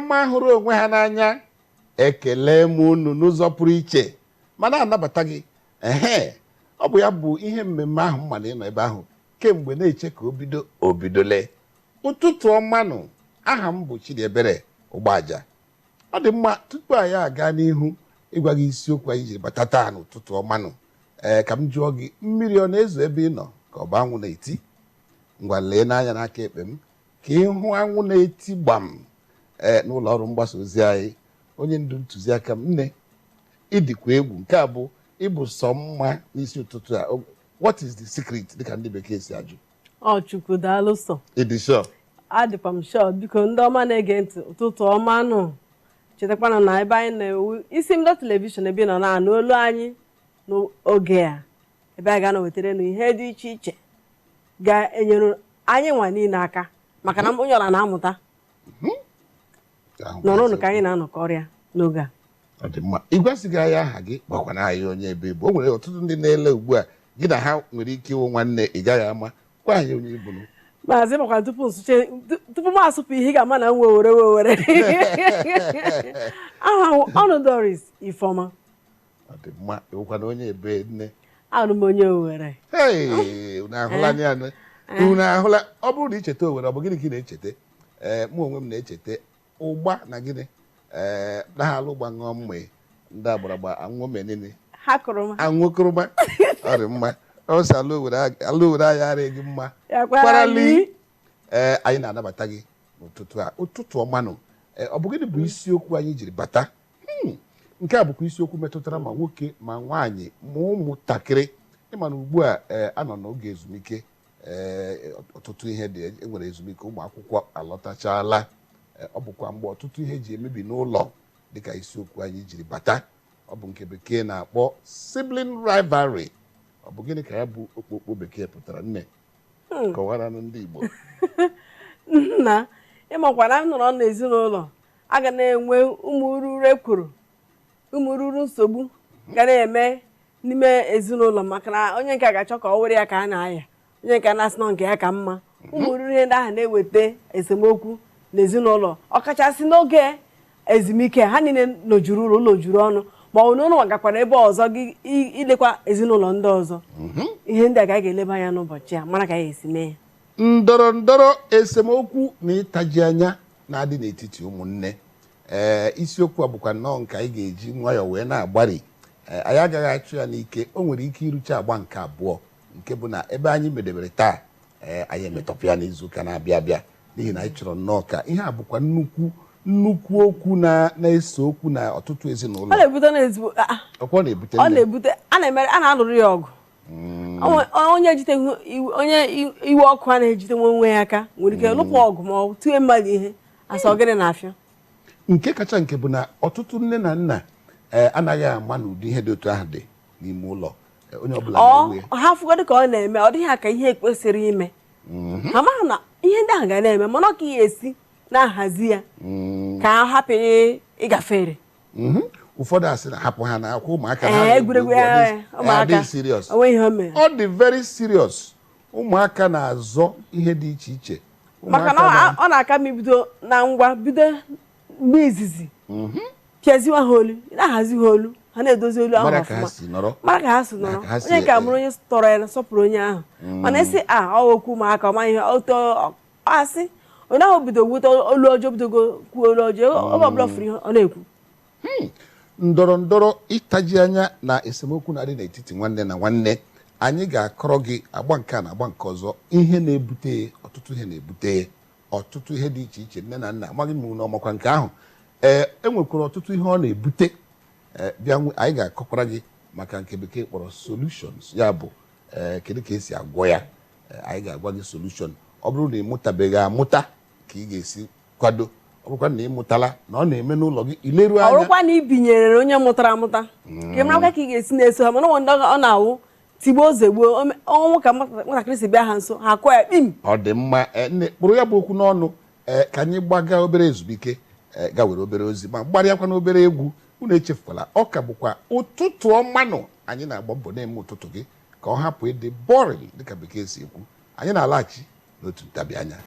Ọma hụrụ onwe ha n'anya, ekele m unu n'ụzọ pụrụ iche ma na-anabata gị. Ehe, ọ bụ ya bụ ihe mmemme ahụ mma na ịnọ ebe ahụ kemgbe na-eche ka o bido. O bidole. Ụtụtụ ọma nụ. Aha m bụ Chidiebere Ụgbaja. Ọ dị mma, tupu anyị aga n'ihu ịgwa gị isiokwu anyị jiri bata taa n'ụtụtụ ọma nụ, ee, ka m jụọ gị, mmiri ọ na-ezo ebe ị nọ ka ọ bụ anwụ na-eti? Ngwa, lee n'anya n'aka ekpe m ka ị hụ anwụ na-eti gbam. Ee, n'ụlọ ọrụ mgbasa ozi anyị, onye ndu ntụziaka m, nne, ịdịkwa egwu. Nke a bụ ịbụ sọ mma n'isi ụtụtụ a. What is the secret, dịka ndị bekee si ajụ? Ọ Chukwu, daalụ sọ. Ịdị sure? Adịkwa m sure. Biko, ndị ọma na-ege ntị, ụtụtụ ọma nụ. Chetakwana na ebe anyị na-ewu isi mbido television, ebe ị nọ na-anụ olu anyị n'oge a, ebe anyị ga-anọ wetara nụ ihe dị iche iche ga-enyere anyị nwa niile aka, maka na onye ọla na-amụta. Nọrọnụ ka anyị na-anọkọrịa n'oge a. Ọ dị mma. Ịgwasịghị anyị aha gị, gwakwana anyị onye ebe ị bụ. O nwere ọtụtụ ndị na-ele ugbu a, gị na ha nwere ike ịwụ nwanne, ị gaghị ama. Gwa anyị onye ị bụrụ. Maazị, makwa tupu nsụche, tupu m asụpụ ihe, ị ga-ama na m wewere wewere aha ọnụ Doris Ifeọma. Ọ dị mma. Ịwụkwana onye ebe, nne? Anụ m onye Owere. Hey, unu ahụla ya, unu ahụla. Ọ bụrụ na icheta Owere, ọ bụ gịnị ka ị na-echeta? Ee, mụ onwe m na-echeta ụgba na gịnị, ee, na ha alụ ụgba, ṅụọ mmụ ndị agbaragba anwụ menene. Ha kụrụ m. Anwụkụrụma. Ọ dị mma. Ọ sị ala Owere, ala Owere anyị arịghị gị mma. Ya kwarali. Ee, anyị na-anabata gị n'ụtụtụ a. Ụtụtụ ọmanụ. Ee, ọ bụ gịnị bụ isiokwu anyị jiri bata? Nke a bụkwa isiokwu metụtara ma nwoke ma nwaanyị ma ụmụntakịrị. Ịma na ugbu a, ee, anọ n'oge ezumike. Ee, ọtụtụ ihe dị. Enwere ezumike, ụmụ akwụkwọ alọtachala. Ee, ọ bụkwa mgbe ọtụtụ ihe ji emebi n'ụlọ, dịka isiokwu anyị jiri bata. Ọ bụ nke bekee na-akpọ sibling rivalry. Ọ bụ gịnị ka ya bụ okpokpo bekee pụtara, nne? Kọwara ndị Igbo. Nna, ịmakwa na m nọrọ n'ezinụlọ, a ga na-enwe ụmụ ruru ekworo, ụmụ ruru nsogbu ga na-eme n'ime ezinụlọ, maka na onye nke a ga-achọ ka ọ were ya ka a na-aya, onye nke na-asị nọ nke ya ka mma. Ụmụ ruru ihe ndị ahụ na-eweta esemokwu n'ezinụlọ, ọkachasị n'oge ezumike ha niile nọjuru ụlọ, ụlọ juru ọnụ, ma ọ bụ na ụlọ gakwara ebe ọzọ gị ilekwa ezinụlọ ndị ọzọ. Ihe ndị a ka anyị ga-eleba anya n'ụbọchị a, mara ka anyị esi mee ya. Ndọrọ ndọrọ, esemokwu na ịtaji anya na-adị n'etiti ụmụnne. Ee, isiokwu a bụkwa nnọọ nke anyị ga-eji nwayọọ wee na-agbari. Ee, anyị agaghị achụ ya n'ike. O nwere ike irucha agba nke abụọ, nke bụ na ebe anyị medebere taa, ee, anyị emetọpụ ya n'izuụka na-abịa abịa, n'ihi na anyị chọrọ nnọọ ka ihe a bụkwa nnukwu nnukwu okwu na-ese okwu na ọtụtụ ezinụlọ. Ọ na-ebute na ezigbo ọkwa ọ na-ebute ọ nne. Na-ebute, a na-emere, a na-alụrụ ya ọgụ. Onye ejiteghị onye iwe ọkụ a na-ejite nwe onwe ya aka nwere ike lụpụ ọgụ ma ọ tụnye mmadụ ihe asọ gịnị na-afịa. Nke kacha nke bụ na ọtụtụ nne na nna, ee, anaghị ama na ụdị ihe dị otu ahụ dị n'ime ụlọ. Ee, onye ọbụla ọ na-ewe ha fụgodị ka ọ na-eme, ọ dịghị ka ihe ekwesịrị ime. Ha amaghị na ihe ndị ahụ ga na-eme, mana ọ ka ihe esi na-ahazi ya ka ha hapụ ịgafere. Ụfọdụ asị na hapụ ha na akwa ụmụaka ha ee na-egwu egwuregwu egwu, ọ ụmụaka dịghị serious. Onwe ihe o mere. Ọ dị very serious. Ụmụaka na-azọ ihe dị iche iche. Maka na Ụmụaka ọ na-aka m ibido na ngwa, bido mgbe izizi pịaziwa ha olu, na-ahazi ha olu, ha na-edozi olu ahụ mara ka ha ọfụma. si nọrọ. Mara ka ha si Na nọrọ. ka ha si Onye nke a mụrụ onye tọrọ ya sọpụrụ onye ahụ, mana isi a ọ okwu ụmụaka, ọ maghị ihe otu asị onye ahụ bido wute olu ọjọọ, bidogo kwuo olu ọjọọ. Oge ọbụla furu ihe ọ na-ekwu. Ndọrọ ndọrọ, ịtaji anya na esemokwu na-adị n'etiti nwanne na nwanne, anyị ga-akọrọ gị agba nke a na agba nke ọzọ, ihe na-ebute ya. Ọtụtụ ihe na-ebute ya, ọtụtụ ihe dị iche iche. Nne na nna, amaghị m na ọmakwa nke ahụ. Ee, e nwekwara ọtụtụ ihe ọ na-ebute. Ee, bịa anyị ga-akọkwara gị maka nke bekee kpọrọ solutions, ya bụ, ee, kedu ka esi agwọ ya. Ee, anyị ga-agwa gị solution. Ọ bụrụ na ị mụtabeghị amụta, ka ị ga-esi kwado. Ọ bụrụkwa na ị mụtala na ọ na-eme n'ụlọ gị, ileruo ọ anya. bụrụkwa na ị binyere onye mụtara amụta, ka ị marakwa ka ị ga-esi na-eso ha. Mana ụmụ ndị ọ na-awụ tigbuo ozegbuo, ọnwụ ka nwatakịrị si bịa ha nso, ha kụọ ya kpim. Ọ dị mma. Ee, nne, kpụrụ ya bụ okwu n'ọnụ. Ee, ka anyị gbaga obere ezumike, ee, ga were obere ozi ma gbarịakwa n'obere egwu. Unu echefukwala, ọ ka bụkwa ụtụtụ ọmanụ. Anyị na-agba mbọ na-eme ụtụtụ gị ka ọ hapụ ịdị boring, dịka bekee si ekwu. Anyị na-alaghachi n'otu ntabi anya.